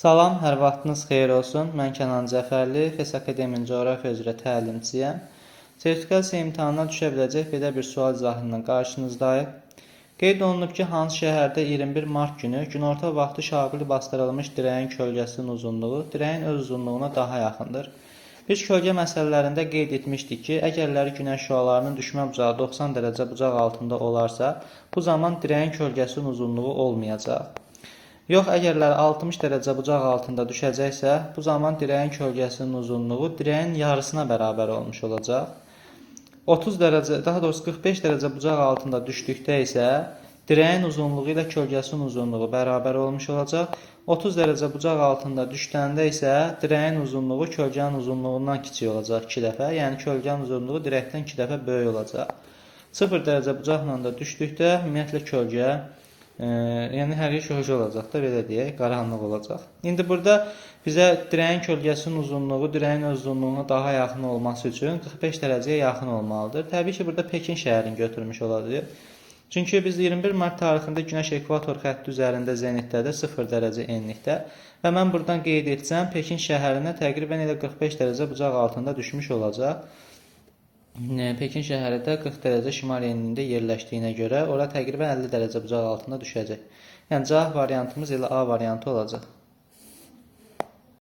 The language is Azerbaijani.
Salam, hər vaxtınız xeyir olsun. Mən Kənan Cəfərli, FES Akademinin coğrafiya üzrə təlimçiyəm. Sertifikasiya imtahanına düşə biləcək belə bir sual izahı ilə qarşınızdayıq. Qeyd olunub ki, hansı şəhərdə 21 mart günü günorta vaxtı şaquli bastırılmış dirəyin kölgəsinin uzunluğu dirəyin öz uzunluğuna daha yaxındır. Biz kölgə məsələlərində qeyd etmişdik ki, əgərləri günəş şüalarının düşmə bucağı 90 dərəcə bucaq altında olarsa, bu zaman dirəyin kölgəsinin uzunluğu olmayacaq. Yox, əgərləri 60 dərəcə bucaq altında düşəcəksə, bu zaman dirəyin kölgəsinin uzunluğu dirəyin yarısına bərabər olmuş olacaq. 30 dərəcə, daha doğrusu 45 dərəcə bucaq altında düşdükdə isə dirəyin uzunluğu ilə kölgəsinin uzunluğu bərabər olmuş olacaq. 30 dərəcə bucaq altında düşdəndə isə dirəyin uzunluğu kölgənin uzunluğundan kiçik olacaq 2 dəfə. Yəni kölgənin uzunluğu dirəkdən 2 dəfə böyük olacaq. 0 dərəcə bucaqla da düşdükdə ümumiyyətlə kölgə, yəni həqiqi kölgə olacaq da, belə deyək, qaranlıq olacaq. İndi burada bizə dirəyin kölgəsinin uzunluğu dirəyin öz uzunluğuna daha yaxın olması üçün 45 dərəcəyə yaxın olmalıdır. Təbii ki, burada Pekin şəhərini götürmüş olacağıq. Çünki biz 21 mart tarixində günəş ekvator xətti üzərində zenitdədir, 0 dərəcə enlikdə və mən buradan qeyd etsəm, Pekin şəhərinə təqribən elə 45 dərəcə bucaq altında düşmüş olacaq. Pekin şəhəri də 40 dərəcə şimal enliyində yerləşdiyinə görə ora təqribən 50 dərəcə bucaq altında düşəcək. Yəni cavab variantımız elə A variantı olacaq.